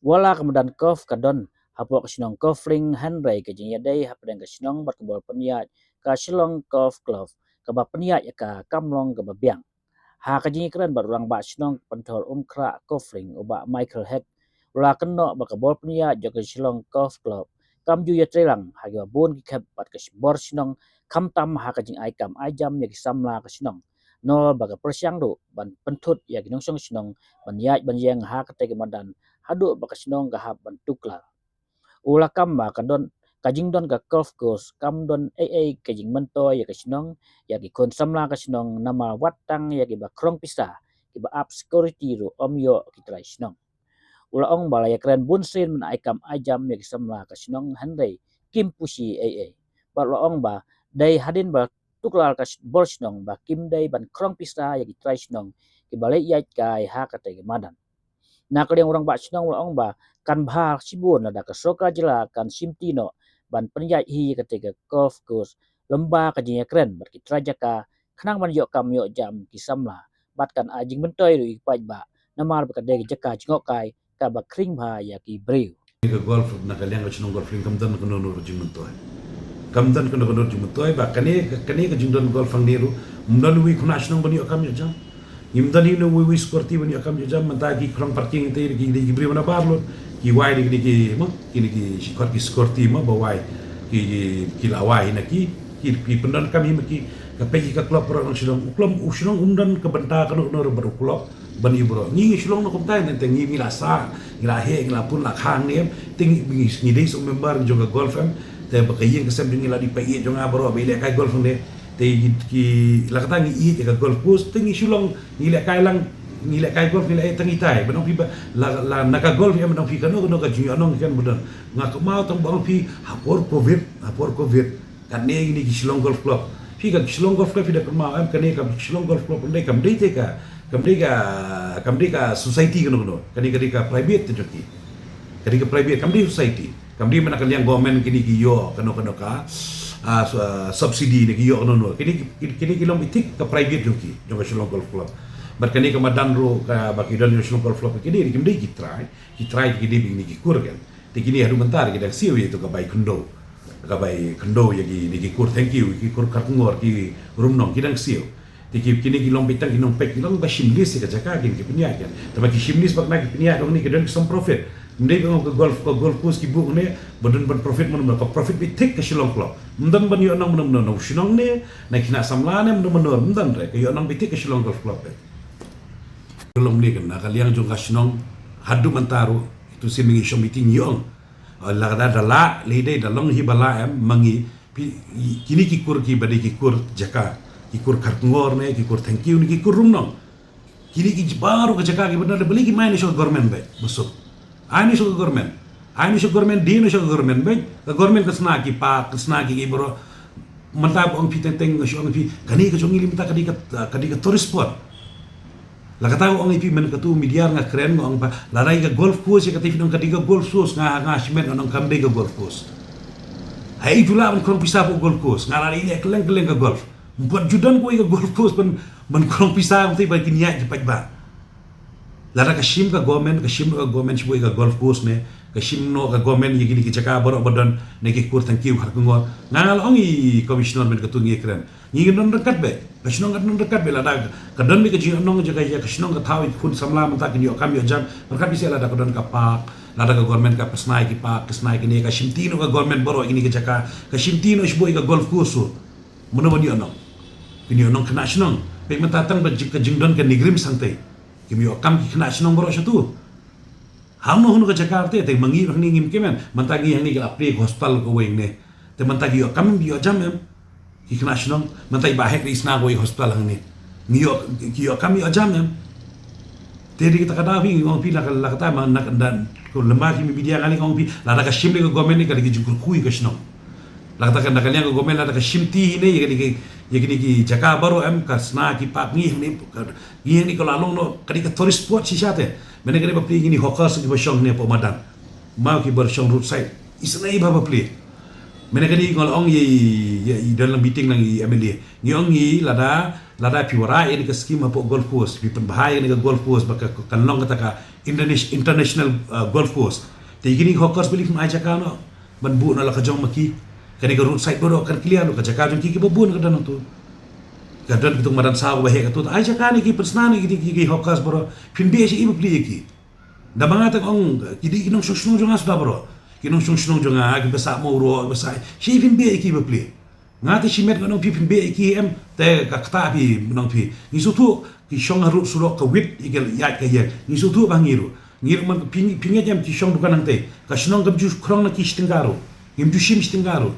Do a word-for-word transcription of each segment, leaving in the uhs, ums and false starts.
Wat la ka madan golf ka don hapoh ka shnong Kawfling, hynrei ka jingïadei hapdeng ka shnong bad ka bor pynïaid ka Shillong Golf Club kaba pynïaid ïa ka kam long kaba biang. Ha ka jingïakren bad u rangbah shnong Pynthor Umkhrah Kawfling, u Bah Michael Heck, u la kynnoh ba ka bor pynïaid jong ka Shillong Golf Club kam ju ïatreilang ha kiba bun ki khep bad ka bor shnong, khamtam ha ka jingai kam ai jam ïa ki samla ka shnong, nalor ba ka pyrshang ruh ban pynthut ïa ki nongshong shnong ban ïaid ban ïeng ha katei ka madan haduh ba ka shnong ka hap ban tuklar. U la kam ba ka don, ka jingdon ka golf course kam don ei ei ka jingmyntoi ïa ka shnong, ïa ki khun samla ka shnong, namar wat tang ïa kiba khrong pisa, kiba ap security ruh ym ïoh ki trai shnong. U la ong ba la ïakren bun sien ban ai kam ai jam ïa ki samla ka shnong, hynrei kim pushi ei ei. Bad u la ong ba dei hadien ba tuklar ka sh-, bor shnong ba kim dei ban khrong pisa ïa ki trai shnong kiba leit ïaid kai ha katei ka madan. Na ka liang u rangbah shnong u la ong ba kan bha shibun lada ka sorkar jylla kan shimti noh ban pynïaid hi ïa katei ka golf course lyngba ka jingïakren bad ki trai jaka, khnang ban ïoh kam ïoh jam ki samla bad kan ai jingmyntoi ruh ïa ki paidbah, namar ba ka dei ka jaka jngohkai kaba khring bha ïa ki briew. Ka golf na ka liang ka shnong Kawfling kam don kano kano ka jingmyntoi. Kam don kano kano ka jingmyntoi ba kane, kane ka jingdon golf hangne ruh, ym don uwei u khynnah shnong ban ïoh kam ïoh jam. Ngim don hi uwei u security ban ïoh kam ïoh jam, mynta ki khrong parking te ki, ki, ki briew na bar lut, ki wai de ki, ki, mo, ki, ki, ki security mo ba wai. Ki, ki, ki la wai na ki, ki, ki pyndonkam hi ma ki, ka peit ïa ka club baroh na shnong, u club, u shnong um don ka bynta kano kano ruh bad u club ban ïa baroh. Ngi, ngi shu long noh kumta, ne te ngi, ngi la sah, ngi la heh, ngi la pun la kha hangne em, te ngi, ngi, ngi dei sa u member jong ka golf em, te ba ka ïing ka sem jong ngi la dei peit ïa jong nga baroh ba ïalehkai golf hangne. Te ki, ki, la kata ngi ïeit ïa ka golf course, te ngi shu long, ngi lehkai lang, ngi lehkai golf, ngi lehkai tang itai, ba ong phi ba, la, la, na ka golf em, ba ong phi kano, kano ka jingïohnong kan ba don. Nga kynmaw tang ba ong phi ha por covid, ha por covid. Kane kine ki Shillong Golf Club. Phi ka Shillong Golf Club phi da kynmaw em, kane ka Shillong Golf Club, kam dei, kam dei te ka, kam dei ka, kam dei ka society kano, kano. Kane ka dei ka private te jong ki. Ka dei ka private, kam dei society. Kam dei mynta ka liang government kine ki ïoh kano kano ka, ah, su-, ah, subsidy ne ki ïoh kano kano. Kine ki, kine ki long beit thik ka private jong ki, jong ka Shillong Golf Club. Bad kane ka madan ruh kaba ki don jong Shillong Golf Club kine, kim dei ki trai, ki trai ki dei beit kine ki kur kan. Te kine haduh mynta ki dang siew ïa tu ka bai khyndew. Ka bai khyndew ïa kine ki kur Thengkiew, ki kur Kharkongor, ki Rumnong ki dang siew. Te ki, kine ki long beit tang ki nongpeit, ki long ba shim lease ïa ka jaka kin ki pynïaid kan. Te ba ki shim lease ba kane ki pynïaid, dang ne ki don ki som profit. Ym dei ba ka golf, ka golf course ki buh ne ba don ban profit mano mano, ka profit beit thik ka Shillong Club. Ym don ban ïohnong mano mano na u shnong ne, na ki khynnah samla ne, mano mano, ym don re, ka ïohnong beit thik ka Shillong Golf Club. Ka long ne kan na ka liang jong ka shnong haduh mynta ruh, itu sien ngi shong meeting ïoh. Lada da lah, lei dei da long hi ba lah em, ma ngi, phi, kine ki kur kiba dei ki kur jaka, ki kur Kharkongor ne, ki kur Thengkiew ne, ki kur Rumnong. Kine ki baroh ka jaka kiba don, balei kim ai noh sha ka government beit, ba suk. Ai noh sha ka government. Ai noh sha ka government, die noh sha ka government beit. Ka government kan shna ki park, kan shna ki, ki baroh. Mynta ba ong phi teng teng, nga shu ong phi, kane ka jong ngi lei mynta ka dei ka, ka dei ka tourist spot. La kata nga ong ïa phi, man katu media nga kren nga ong ba, lada ïa ka golf course, ïa kata phi ong ka dei ka golf course, nga, nga shimet nga ong kam dei ka golf course. Haei ju lah ban khrong pisa hapoh golf course, nga la dei ïaleh kylleng kylleng ka golf. Ym pat ju don kawei ka golf course ban, ban khrong pisa, ym tei ba kin ïaid ki paidbah. Lada ka shim ka government, ka shim ka government shibun ïa ka golf course ne, ka shim noh ka government ïa kine ki jaka baroh ba don, ne ki kur Thengkiew Kharkongor. Nga, nga la ong ïa i commissioner man katu ngi kren. Ngi ngin don ryngkat beit. Ka shnong kan don ryngkat beit, lada ka don beit ka jingïohnong jong ka, ïa ka shnong ka thaw ïa ki khun samla mynta kin ïoh kam ïoh jam. Ryngkat beit seh lada ka don ka park, lada ka government ka pynshna ïa ki park, ka shna ïa kine, ka shimti noh ka government baroh ïa kine ki jaka, ka shimti noh shibun ïa ka golf course. Mano ban ïohnong? Kin ïohnong khynnah shnong. Peit mynta tang ba jing, ka jingdon ka NEIGRIHMS hangtei. Kim ïoh kam ki khynnah shnong baroh shatu. Hangno hangno ka jaka te, te ma ngi hangne ngim kmen. Mynta ngi hangne ki la plie ka hospital kawei hangne. Te mynta ki ïoh kam, ki ïoh jam em? Ki khynnah shnong, mynta i Bah Hek i sna kawei hospital hangne. Ngi ïoh, ki ïoh kam, ïoh jam em? Te dei kata ka daw phi, ngi ong phi la ka, la kata ma na ka dan, ko lem bad ki media nga lei ong phi, lada ka shim lei ka government ne ka dei ka jingkyrkhu ïa ka shnong. La kata ka, na ka liang ka government lada ka shimti hi ne, ïa kine ki, ïa kine ki jaka baroh em, ka shna ki park ngi hangne, ka, ngi hangne ka la long noh, ka dei ka tourist spot shisha te. Mynne ka dei ba plie ngi ni hawkers kiba shong hangne hapoh madan. Mo kiba shong roadside. Isynei bha ba plie. Mynta ka dei nga la ong ïa, ïa, ïa don lang meeting lang ïa M L A. Ngi ong ïa lada, lada phi wanrah ïa kane ka scheme hapoh golf course, phi pynbha ïa kane ka golf course ba ka, kan long kata ka interna-, international, uh, golf course. Te ïa kine ki hawkers balei phim ai jaka noh ban buh noh la ka jong ma ki. Kane ka roadside baroh kan clear noh, ka jaka jong ki kiba bun ka don hangto. Ka don kitu madan saw ba heh katu. Ai jaka ne ki pynsna ne ki, ki, ki hawkers baroh. Phim beh sha i ba plie ïa ki. Da ba nga tang ong ki dei ki nongshong shnong jong nga suda baroh. Ki nongshong shnong jong nga kiba sah mawroh kiba sah. Shi phim beh ïa ki ba plie. Nga te shimet nga nong phi phim beh ïa ki em. Te ka kata phi nong phi. Ngi sngewthuh ki shong harud surok ka wit ïa ka ïaid ka ïeng. Ngi sngewthuh ba ngi ruh. Ngi ruh man phi, phi ngeit em ki shong dukan hangtei. Ka shnong kam ju khrong na ki shi tyngka ruh. Ngim ju shim shi tyngka ruh.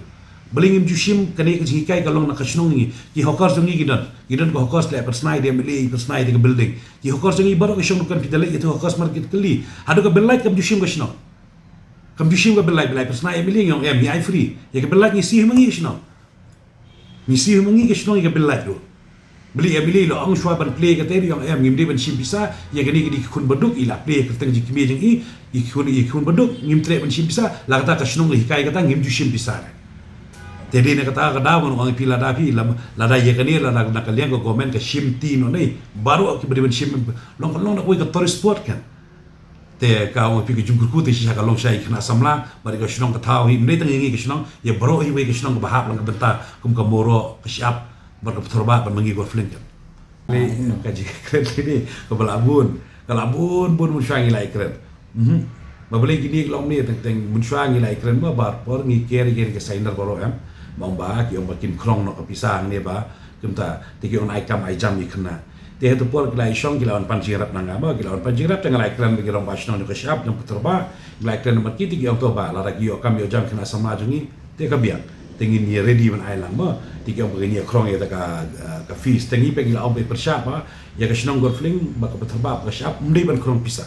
Balei ngim ju shim? Kane ka jinghikai ka long na ka shnong ngi. Ki hawkers jong ngi ki don. Ki don ka hawkers leh pynsnai de, balei pynsnai de ka building. Ki hawkers jong ngi baroh ki shong dukan phi da leit ïa tu hawkers market kali. Haduh ka bill light kam ju shim ka shnong. Kam ju shim ka bill light, bill light pynsnai M L A ngi ong em, ngi ai free. Ïa ka bill light ngi siew ma ngi shnong. Ngi siew ma ngi ka shnong ïa ka bill light ruh. Balei M L A la ong shuwa ban plie kata ruh ong em, ngim dei ban shim pisa, ïa kane ka dei ki khun baduk, i la plie kyrteng jong kmie jong i, i khun, i khun baduk, ngim treh ban shim pisa, la kata ka shnong la hikai kata, ngim ju shim pisa re. Te dei na kata ka daw ngan ong ïa phi lada phi, lam-, lada ïa kane, lada na ka liang ka government ka shim ti noh ne, baroh kiba dei ban shim, long ka long na kawei ka tourist spot kan. Te ka ong phi ka jingkyrkhu te shisha ka long sha ïa ki khynnah samla, bad ïa ka shnong ka thaw hi, ym dei tang ïa ngi ka shnong, ïa baroh hi wei ka shnong kaba hap lang ka bynta, kum ka Mawroh, ka Shyiap, bad ka Patharbah, bad ma ngi Golf Link kan. Ni, ka jingkren ni, kaba la bun, ka la bun, bun, bun shuwa ngi la ïa kren. Mhm. Ba balei kine ki long ne, teng, teng, bun shuwa ngi la ïa kren, ba, bar por ngi ker, ker, ka signer baroh em. Ba ong ba, ki ong ba kin khrong noh ka pisa hangne ba, kumta, te ki ong ai kam ai jam ïa khynnah. Te ha tu por ki la ïa shong ki la wan pan jingïarap na nga ba, ki la wan pan jingïarap te nga la ïa kren ba ki rangbah shnong jong ka Shyiap jong Patharbah, ki la ïa kren ba ki te ki ong to ba, lada ki ïoh kam ïoh jam khynnah samla jong ngi, te ka biang. Te ngin ïa ready ban ai lang ba, te ki ong ba ngin ïa khrong ïa ta ka, eh, ka fees. Te ngi peit ngi la ong ba pyrshah ba, ïa ka shnong Golf Link, ba ka Patharbah, ba ka Shyiap, ym dei ban khrong pisa.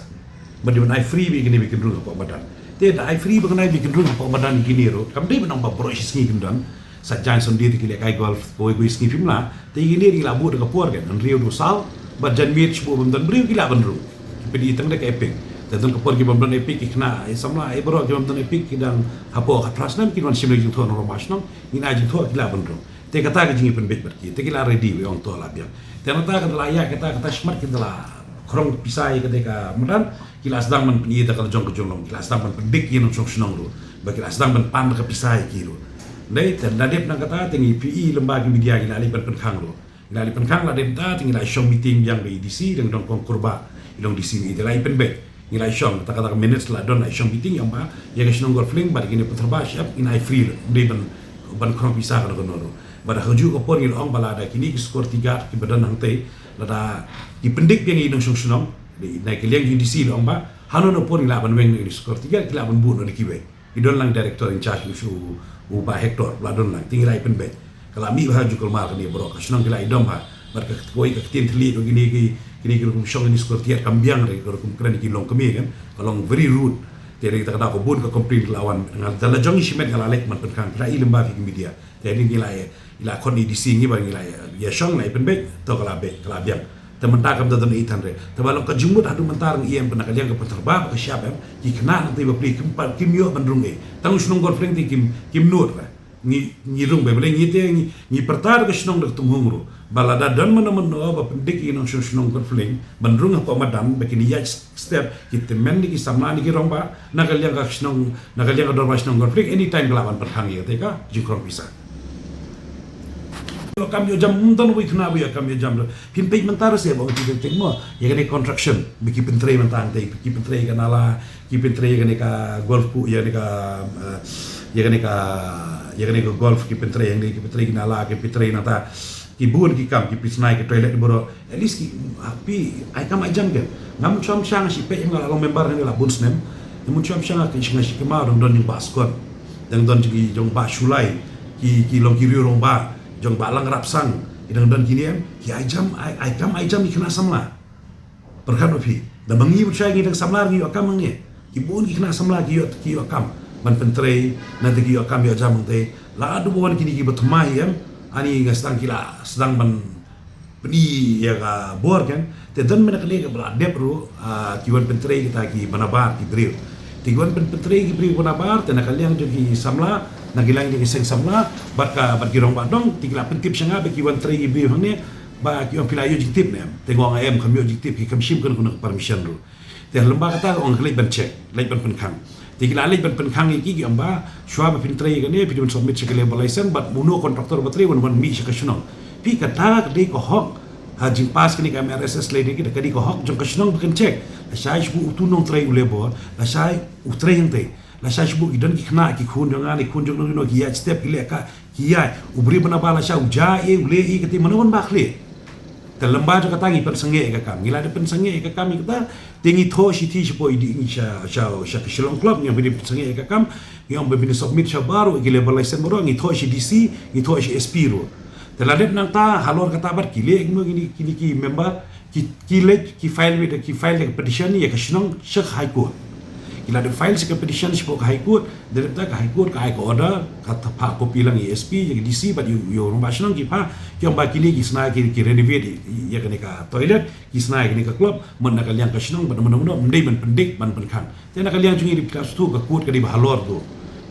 Ba dei ban ai free ba ïa kine ba kin rung hapoh madan. Te da ai free ba kin ai ba kin rung hapoh madan ïa kine ruh, kam dei ban ong ba baroh shi sngi kin don. Sa jan Sunday te ki leh kai golf, kawei kawei sngi phim lah. Te ïa kine ri la buh da ka por kan, hynriew du saw, bad jan miet shibun bym don briew ki lah ban rung. Ki pyn-i tang da ka EPIC. Te don ka por ki bym don EPIC ki khynnah, i samla, i baroh ki bym don EPIC ki dang hapoh khatphra snem kin wan shim ïa ka jingthoh na rangbah shnong, ngin ai jingthoh ki lah ban rung. Te kata ka jingïapynbeit bad ki, te ki la ready wei ong to la biang. Te nangta ka da la ïaid kata, kata shakhmat ki da la khrong pisa ïa kata ka madan, ki la sdang ban pyn-i da ka la jong ka jinglong, ki la sdang ban pyndik ïa nongshong shnong ruh, ba ki la sdang ban pan da ka pisa ïa ki ruh. Dei, te da dep na kata, te ngi pyn-i lem bad ki media ki la leit ban pynkhang ruh. Ki la leit pynkhang la dep ta, te ngi la shong meeting biang bad i DC, dang dong kong Kurbah, i long DC ngi, te la ïapynbeit. Ngi la shong, ta kata ka minutes la don la shong meeting ïa ong ba, ïa ka shnong Golf Link, bad kine Patharbah Shyiap, ngin ai free ruh, ym dei ban, ban khrong pisa kano kano ruh. Bad ha kajuh ka por ngi la ong ba lada kine ki security guard kiba don hangtei, lada ki pyndik biang ïa i nongshong shnong, dei, na ka liang jong i DC la ong ba, hano hano por ngi lah ban weng na kine security guard, ki lah ban buh noh na kiwei. I don lang director in charge u shu u Bah Hector, la don lang, te ngi la ïapynbeit. Ka la mih bha ha ju kulmar kane baroh, ka shnong ki la ïadom bha. Bad ka kawei ka ktien thylliej ruh kine ki, kine ki rukom shong kine security guard kam biang re, ka rukom kren ki longkmie kan, ka long very rude. Te re kita ka daw ka bun ka complain ka la wan. Nga da la jong i shimet nga la leit ban pynkhang, phi la i lem bad phi ki media. Te ngi la, i la khot i DC ngi ba ngi la ïa shong la ïapynbeit, to ka la beit, ka la biang. Te mynta kam da don i than re. Te ba long ka jingmut haduh mynta ngi ïa pynna ka liang ka Patharbah bad ka Shyiap em, ki khynnah nangtei ba plie kim pat, kim ïoh ban rung ei. Tang u shnong Golf Link te kim, kim nud re. Ngi, ngi rung beit, balei ngi te ngi, ngi pyrta da ka shnong da ka Tumhung ruh. Ba lada don mano mano ba pyndik ïa i nongshong shnong Golf Link ban rung hapoh madan, ba kine ïaid step, ki tymmen ne ki samla ne ki rangbah, na ka liang ka shnong, na ka liang ka dorbar shnong Golf Link, anytime ka lah ban pynkhang ïa kata ka jingkhrong pisa. Ïoh kam ïoh jam, ym don wei khynnah ba ïoh kam ïoh jam. Phin peit mynta ruh se ba ong ki teng teng mo, ïa kane construction, ba ki pyntrei mynta hangtei, ki pyntrei ka nala, ki pyntrei ïa kane ka golf pu, ïa kane ka, eh, ïa kane ka, ïa kane ka golf, ki pyntrei ïa kane, ki pyntrei ki nala, ki pyntrei nangta. Ki bun ki kam, ki pynsnai, ki toilet baroh. At least ki, ah, phi ai kam ai jam kan. Nga mynshuwa mynshuwa nga shu peit, nga la long member hangne la bun snem. Nga mynshuwa mynshuwa nga shu, nga shu kynmaw dang don jingbah skon. Dang don jong, jingbah shu lai. Ki, ki long ki riew rangbah. Jingbah lang rap sang. Ki dang don kine em. Ki ai jam, ai, ai kam ai jam ïa ki khynnah samla. Pyrkhat ma phi. Da ma ngi mynshuwa ngi dang samla ngi ïoh kam hangne. Ki bun ki khynnah samla ki ïoh, ki ïoh kam ban pyntrei, nangta ki ïoh kam ïoh jam hangtei. Lada ba wan kine kiba thymmai em, ani nga sdang ki la sdang ban pyni ïa ka bor kan. Te don mynta kane kaba la dep ruh, ah, ki wan pyntrei kita kiba nabar ki briew. Te ki wan pyn-, pyntrei ki briew ba nabar, te na ka liang jong ki samla, Na ki lang ki seng samla bad ka, bad ki rangbah dong, te ki la pyntip sha nga ba ki wan trei ki briew hangne, ba ki ong phi la ïoh jingtip ne em. Te nga ong em, kam ïoh jingtip, ki kam shim kano kano ka permission ruh. Te lyngba kata ong leit ban check, leit ban pynkhang. Te ki la leit ban pynkhang ïa ki, ki ong ba shuwa ba phin trei kane phi dei ban submit sha ka labour license bad uno contractor ba trei wan, wan mih sha ka shnong. Phi, kata ka dei ka hok. Ha jingpass kane ka M R S S lei, dei ka dei ka hok jong ka shnong ba kan check. Lashai shu u tu nongtrei u labour, lashai u trei hangtei. Lashai shu ki don ki khynnah ki khun jong nga ne khun jong no, ki ïaid step, ki leh ka, ki ïaid. U briew ba na ba lashai u jia ïa u leh ïa kata, mano ban ba khleh. Te lyngba jong kata ngi pynsangeh ïa ka kam. Ngi la dep pynsangeh ïa ka kam ïa kata. Te ngi thoh shithi shapoh i D C, sha, sha, sha ka Shillong Club, ngi ong ba ngi pynsangeh ïa ka kam. Ngi ong ba phin submit sha baroh ki labour license baroh, ngi thoh sha D C, ngi thoh sha S P ruh. Te la dep nangta halor kata bad ki leh kino kini, kini ki member, ki, ki leit, ki file with, ki file da ka petition ïa ka shnong sha ka High Court. Ki la dep file sha ka petition shapoh ka High Court, da dep ta ka High Court ka ai ka order, ka ta phah copy lang ïa S P, ïa ka D C bad ïa u, ïa u rangbah shnong, ki phah, ki ong ba kine ki sna ki, ki renovate ïa kane ka toilet, ki sna ïa kane ka club, mut na ka liang ka shnong bad mano mano, ym dei ban pyndik ban pynkhang. Te na ka liang jong ngi, dei phi la sngewthuh, ka court ka dei ba halor tu.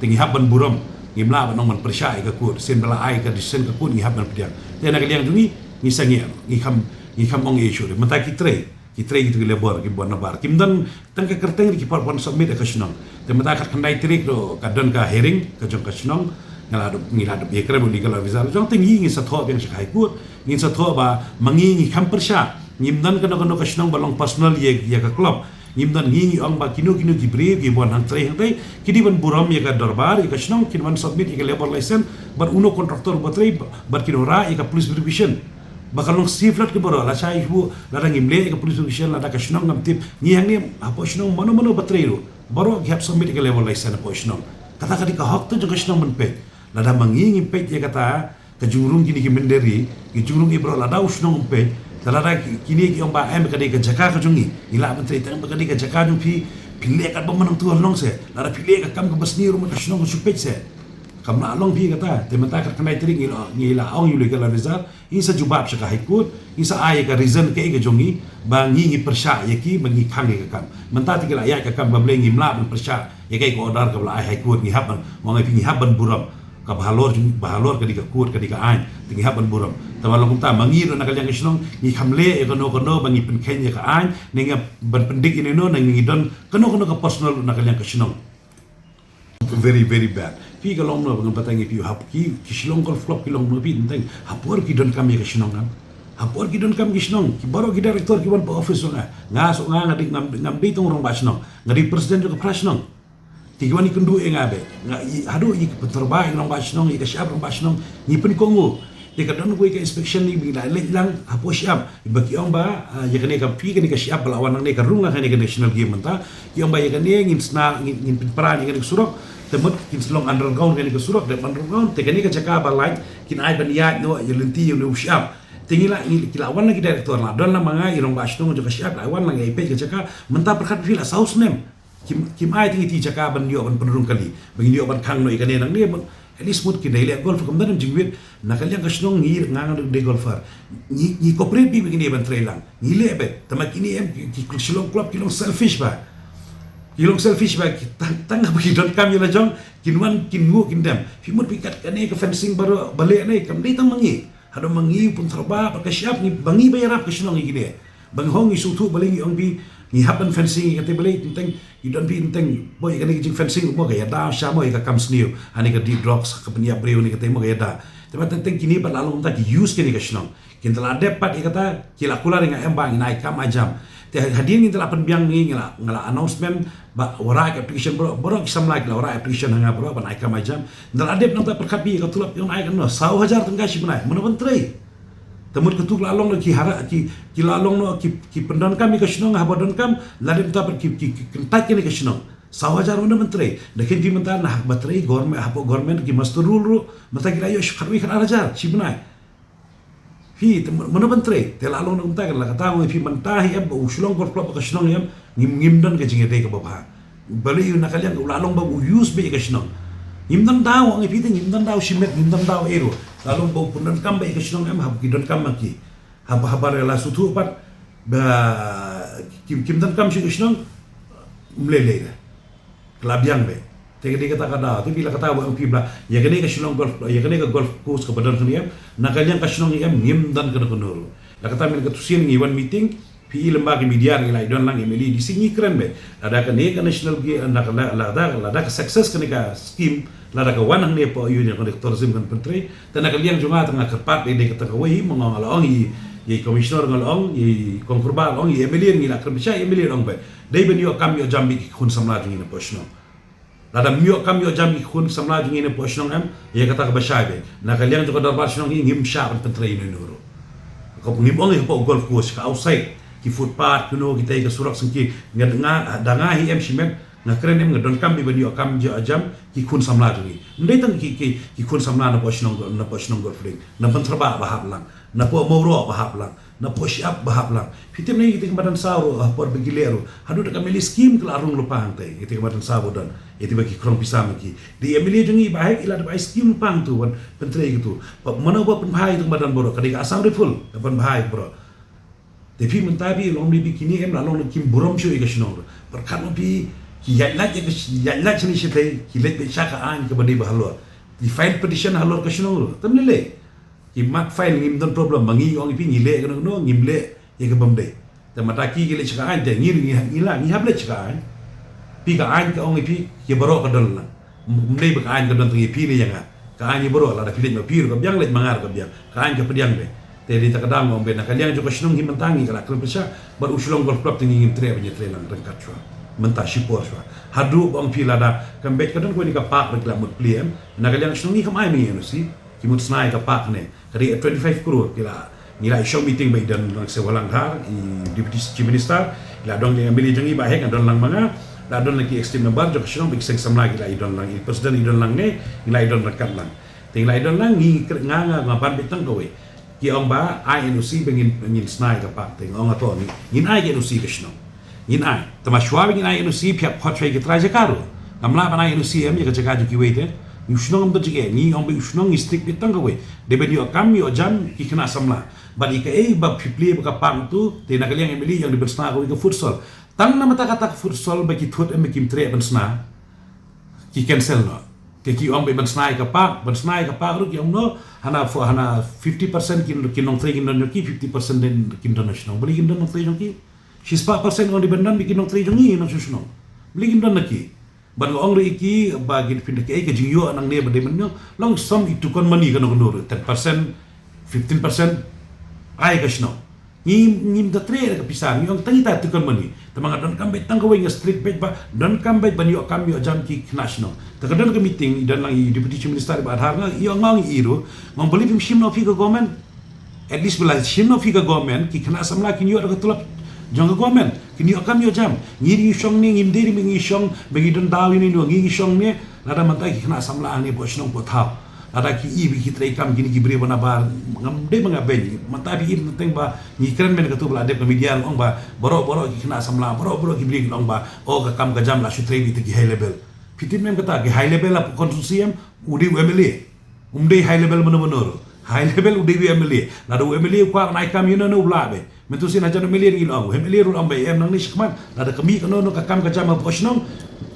Te ngi hap ban burom, ngim lah ban ong ban pyrshah ïa ka court. Shen ba la ai ka decision ka court, ngi hap ban pdiang. Te na ka liang jong ngi, ngi sangeh, ngi kham, ngi kham ong issue. Mynta ki trei, ki trei kitu ki labour kiba wan nabar, kim don tang ka kyrteng ruh, ki pat wan submit ha ka shnong. Te mynta khatkhyndai tarik ruh ka don ka hearing ka jong ka shnong. Ngi la dep, ngi la dep ïakren bad u legal advisor jong, te ngi, ngin sa thoh biang sha ka High Court. Ngin sa thoh ba ma ngi, ngi kham pyrshah. Ngim don kano kano ka shnong ba long personal ïa, ïa ka club. Ngim don, ngi, ngi ong ba kino kino ki briew kiba wan hang trei hangtei, ki dei ban burom ïa ka dorbar, ïa ka shnong, kin wan submit ïa ka labour license bad uno contractor ba trei, bad kin wanrah ïa ka police verification. Ba kan long safe lad ki baroh, lashai shu, lada ngim leh ïa ka police verification, lada ka shnong ngam tip, ngi hangne hapoh shnong mano mano ba trei ruh, baroh ki hap submit ïa ka labour license hapoh shnong. Kata ka dei ka hok tu jong ka shnong ban peit. Lada ma ngi ngim peit ïa kata, ka jingrung kine ki mynder ri, ki jingrung i baroh, lada u shnong um peit, te lada ki, kine ki ong ba em, ka dei ka jaka ka jong ngi, ngi lah ban trei, tang ba ka dei ka jaka jong phi, phi leh katba ma nangtu halong seh, lada phi leh ka kam kaba sniew ruh ma ka shnong ka shu peit seh. Kam lah long phi kata, te mynta khatkhyndai tarik ngi la, ngi la ong ïa u legal advisor, ngin sa jubab sha ka High Court, ngin sa ai ïa ka reason kaei ka jong ngi, ba ngi, ngi pyrshah ïa ki, ba ngi khang ïa ka kam. Mynta te ki la ïaid ka kam, ba balei ngim lah ban pyrshah ïa kaei ka order kaba la ai High Court, ngi hap ban, ong ïa phi, ngi hap ban burom. Kaba halor jong, ba halor ka dei ka court, ka dei ka aiñ, te ngi hap ban burom. Te ba long kumta, ma ngi ruh na ka liang ka shnong, ngi kham leh ïa kano kano ba ngi pynkheiñ ïa ka aiñ, ne ngi ban pyndik ïa nano, ne ngi don kano kano ka personal na ka liang ka shnong. Very, very bad. Phi, ka long no ba ngan batai ïa phi, hap ki, ki Shillong Golf Club ki long no phi, teng ha por ki donkam ïa ka shnong, em. Ha por ki donkam ki shnong, ki baroh ki director ki wan pa office jong nga. Nga shu, nga, nga dei, ngam, ngam dei tang rangbah shnong. Nga dei president jong ka phra shnong. Te ki wan ïakynduh ïa nga beit. Nga, i, haduh ïa ki pynthor ba ïa ki rangbah shnong, ïa ka shyiap rangbah shnong, ngi pynkohnguh. Te ka don kawei ka inspection ne ba ngi la leit lang hapoh shyiap, ba ki ong ba, ah, ïa kane ka, phi, kane ka shyiap ba la wan nangne ka rung lang ha kane ka National Game mynta. Ki ong ba ïa kane ngin sna, ngin, ngin pynpra ïa kane ka surok. Te mut kin sa long underground kane ka surok, dep underground. Te kane ka jaka ba lait, kin ai ban ïaid noh ïa lynti ïa une u shyiap. Te ngi la, ngi, ki la wan lang ki director, la don lang ma nga, i rangbah shnong jong ka shyiap, la wan lang ïa peit ka jaka. Mynta pyrkhat phi, la saw snem. Kim, kim ai tang ïa ki jaka ban ïoh ban pynrung kali, ban ïoh ban khang noh ïa kane nangne, ban, at least mut kin da leh golf, kam don jingwit. Na ka liang ka shnong ngi, nga, nga dei golfer. Ngi, ngi cooperate beit ba kine ban trei lang. Ngi leh beit. Tangba kine em, ki, ki Shillong Club ki long selfish bha. Ki long selfish bha, ki tang, tang ba ki donkam ïa la jong, kin wan, kin nguh, kin dem. Phi mut phi kat kane ka fencing baroh ba leh ne, kam dei tang ma ngi. Haduh ma ngi u pynthor ba, bad ka shyiap ngi, ba ngi ba ïarap ka shnong ïa kine. Ba ngi hong, ngi sngewthuh balei ngi ong phi, ngi hap ban fencing ïa kata, balei teng teng, ngi don phi teng teng, boi ïa kane ka jingfencing mo ka ïada sha mo ïa ka kam sniew. Hane ka dih drugs, ka pynïap briew ne kata mo ka ïada. Te ba teng teng kine pat la long kumta ki use kane ka shnong. Kin da la dep pat ïa kata, ki la kular ïa nga em ba ngin ai kam ai jam. Te hadien ngin da la pynbiang ngi, ngi la, ngi la announcement, ba wanrah ka application baroh, baroh ki samla ki la wanrah application ha nga baroh ban ai kam ai jam. Nda la dep nangta pyrkhat phi, ka tulop ki ong ai kano, saw hajar tyngka shi bnai, mano ban trei. Te mut katu ki la long noh ki hara, ki, ki la long noh ki, ki pyndonkam ïa ka shnong, haba donkam la dep nangta pyrkhat ki, ki, ki kyntait kane ka shnong. Saw hajar mano ban trei. Da khein phi mynta na haba trei government, hapoh government ki muster roll ruh, mynta ki la ïoh shi khatwei khatar hajar shi bnai. Phi, te mano ban trei, te la long na kumta, kan la kata ngi, phi, mynta hi em ba u Shillong Golf Club ka shnong em, ngim, ngim don ka jingïadei kaba bha. Balei, na ka liang u la long ba u use beit ïa ka shnong. Ngim don daw, ngi, phi, te ngim don daw shimet, ngim don daw ei ruh. La long ba u pyndonkam beit ïa ka shnong em, haba ki donkam ma ki. Haba, haba la sngewthuh pat ba kim, kim donkam shuh ïa ka shnong, ym lei lei de. Ka la biang beit. Te ka dei kata ka daw, te phi la kata ba ong phi ba ïa kane ka Shillong Golf, ïa kane ka golf course kaba don kane em, na ka liang ka shnong em ngim don kano kano ruh. La kata mynta katto sien ngi wan meeting, phi i lem ba ki media ngi la i don lang, M L A, D C ngi kren beit. Lada kane ka national gi, lada, lada, lada ka success kane ka scheme, lada ka wan hangne hapoh ïa kane ka tourism kan pyntrei. Te na ka liang jong nga te nga kyrpad dei dei kata kawei, ma nga la ong i, i commissioner nga la ong, i kong Purba la ong, i M L A ngi la kren beit, i M L A la ong beit. Dei ban ïoh kam ïoh jam beit ki khun samla jong ngi napoh shnong. Lada ym ïoh kam ïoh jam ki khun samla jong ngi napoh shnong em, ïa kata kaba shai beit. Na ka liang jong ka dorbar shnong hi ngim shah ban pyntrei ïa uno uno ruh. Ka ngim ong ïa hapoh golf course, ka outside, ki footpath, kino kita ki surok sngewsih, nga, nga, da nga hi em shimet, nga kren em, nga donkam beit ban ïoh kam ïoh jam ki khun samla jong ngi. Ym dei tang ki, ki, ki khun samla napoh shnong, napoh shnong Golf Link, na Pyntharbah ba hap lang, napoh Mawroh ba hap lang, napoh Shyiap ba hap lang. Phi tip ne ïa kita ki madan saw ruh, ha por ba ki leh ruh, haduh da ka M L A scheme ka la rung lypa hangtei, ïa kita ki madan saw ba don, ïa kita ba ki krong pisa ma ki. Dei M L A jong ngi Bah Hek i la dep ai scheme lypa hangtu ban pyntrei ïa kitu. Ba mano ba pynbha ïa kita ki madan baroh, ka dei ka Assam Rifle ka pynbha ïa baroh. Te phi mynta phi long dei phi kine em la long kim burom shuh ïa ka shnong ruh. Pyrkhat ma phi, ki ïaid lait ïa ka ïaid lait shane shatei, ki leit beit sha ka aiñ kaba dei ba halor. Ki file petition halor ka shnong ruh. Te ym lei lei. Ki mat file, ngim don problem, ma ngi ong ïa phi ngi leh kano kano, ngim leh ïa kaba ym dei. Te mynta ki ki leit sha ka aiñ, te ngi ngi ngi la ngi hap leit sha ka aiñ. Phi ka aiñ ka ong ïa phi, ki baroh ka don lang. Ym dei ba ka aiñ ka don tang ïa phi ne ïa nga. Ka aiñ ïa baroh, lada phi leit ma phi ruh ka biang, leit ma nga ruh ka biang. Ka aiñ ka pdiang beit. Te dei ta ka daw nga ong beit, na ka liang jong ka shnong hi mynta ngi ka la kren pyrshah bad u Shillong Golf Club, te ngi ngim treh ban ïatrei lang ryngkat shuwa. Mynta shipor shuwa. Haduh ba ong phi lada kam beit ka don kawei ka park ba ki la mut plie em, na ka liang shnong ngi kam ai ma ngi N O C. Ki mut sna ïa ka park ne. Ka dei twenty-five crore ki la, ngi la i shong meeting ba i don lang Sewalangdhar, i Deputy Chief Minister, i la don i M L A jong ngi Bah Hek, nga don lang ma nga, la don lang ki executive member jong ka shnong, ba ki seng samla ki la i don lang, i president i don lang ne, ngi la i don ryngkat lang. Te ngi la i don lang, ngi kre-, nga, nga, nga ban beit tang kawei. Ki ong ba ai N O C ba ngin, ngin sna ïa ka park, te nga ong ato ngi, ngin ai ka N O C ka shnong. Ngin ai. Te ma shuwa ba ngin ai N O C phi hap khot shuwa ïa ki trai jaka ruh. Ngam lah ban ai N O C em ïa ka jaka jong kiwei te. U shnong ym don jingeh, ngi ong ba u shnong ngi strict beit tang kawei. Dei ban ïoh kam ïoh jam ki khynnah samla. Bad ïa kaei ba phi plie ba ka park tu, te na ka liang M L A ïa dei ban sna kawei ka futsal. Tang na bynta kata ka futsal ba ki thut em ba kim treh ban sna. Ki cancel noh. Te ki ong ba ban sna ïa ka park, ban sna ïa ka park ruh ki ong noh, hana fo-, hana fifty percent kin, kin nongtrei kin don jong ki, fifty percent kin don na shnong. Balei kin don nongtrei jong ki? Shispah percent ong dei ban don ba kin nongtrei jong ngi na shnong. Balei kin don na ki? Ban ong ruh ïa ki ba kin pynda ki ei ka jingïoh nangne ba dei ban ong long som i tukon mani kano kano ruh, ten percent, fifteen percent, ai ka shnong. Ngi, ngim da treh da ka pisa, ngi ong tang ita tukon mani. Te ma nga donkam beit tang kawei, nga strict beit ba donkam beit ban ïoh kam ïoh jam ki khynnah shnong. Te ka don ka meeting, i don lang i Deputy Chief Minister i Bah Dhar, nga ïoh, nga ong ïa i ruh, nga ong balei phim shim noh phi ka government. At least ba la shim noh phi ka government, ki khynnah samla kin ïoh da ka tulop jong ka government, kin ïoh kam ïoh jam. Ngi ngi shong ne, ngim dei ba ngi shong ba ngi don daw ïa ne, ngi ngi shong ne, lada mynta ki khynnah samla hangne hapoh shnong hapoh thaw, lada ki i ba ki trei kam kine ki briew ba na bar, ngam dei ba nga beiñ. Mynta phi i teng ba ngi kren mynne katu ba la dep ka media ong ba baroh baroh ki khynnah samla, baroh baroh ki briew ki ong ba, oh, ka kam ka jam la shu trei beit ki high level. Phi tip ne em kata, ki high level hapoh constituency em, u dei u M L A. Um dei high level mano mano ruh. High level u dei u M L A. Lada u M L A u kwah ban ai kam ïa uno uno u lah beit. Mynta sien hajan u M L A ngi la ong, u M L A ruh la ong ba em nangne shakhmat, lada ka mih kano kano ka kam ka jam hapoh shnong,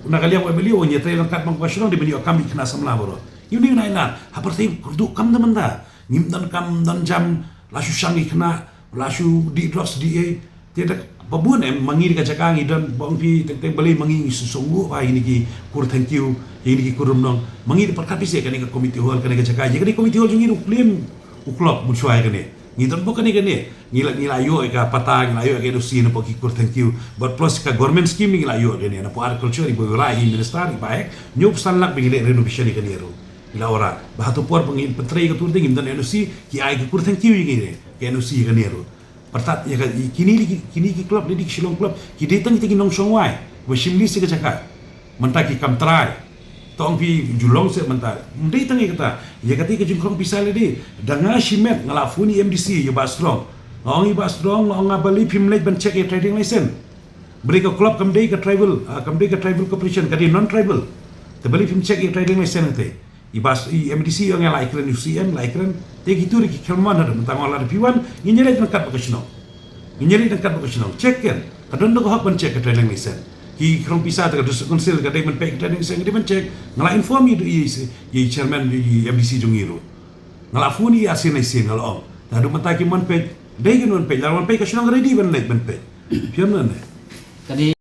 na ka liang u M L A u ong ïatrei lang kat bang hapoh shnong, dei ban ïoh kam ïa ki khynnah samla baroh. Ïa une u nai na ha pyrthei kyrduh kam da mynta. Ngim don kam don jam, la shu shang ki khynnah, la shu dih drugs dih ei. Te da ba bun em, ma ngi da ka jaka ngi don, ba ong phi teng teng balei ma ngi ngi shu sngewbha ïa kine ki kur thank you, ïa kine ki kur rymnong. Ma ngi da pyrkhat phi seh kane ka community hall, kane ka jaka, ïa kane community hall jong ngi ruh u claim u club mynshuwa ïa kane. Ngi don bok kane kane, ngi la, ngi la ïoh ïa ka patta, ngi la ïoh ïa ka N O C na bok ki kur thank you. But plus ka government scheme ngi la ïoh ïa kane. Na pok agriculture i boi rai i minister i Bah Hek, hynñiew phew san lak ba ngi leh renovation ïa kane ruh. Ngi la ora. Ba hato por ba ngin pyntrei ka tur te ngim don N O C, ki ai ki kur thank you ïa kane. Ka N O C ïa kane ruh. Pyrtat ïa ka, i kine ki, kine ki club, lei dei ki Shillong club, ki dei tang kita ki nongshong wai ba shim list ïa ka jaka. Mynta ki kam trai. To ong phi ju long seh mynta. Ym dei tang ïa kata. Ïa kata ka jingkrong pisa lei dei. Da nga shimet nga la phone ïa i M D C ïa Bah Strong. Nga ong ïa Bah Strong, nga ong nga balei phim leit ban check ïa trading license. Balei ka club kam dei ka tribal, ah, kam dei ka tribal corporation, ka dei non tribal. Te balei phim check ïa trading license te. I Bah, i M D C ong ïa la i kren, u C M la i kren. Te kito ruh ki kren man haduh mynta nga ong lada phi wan, ngin ïaleit ryngkat bad ka shnong. Ngin ïaleit ryngkat bad ka shnong. Check kan. Ka don da ka hok ban check ka trading license. Ki khrong pisa te ka District Council ka dei ban peit, ka dei ban check, ka dei ban check. Nga la inform ïa i, i, i chairman, i M D C jong ngi ruh. Nga la phone ïa i sien sien, nga la ong. Naduh mynta kim wan peit, dei kin wan peit, lada wan peit ka shnong ready ban leit ban peit. Phi ïohi ne? Ka dei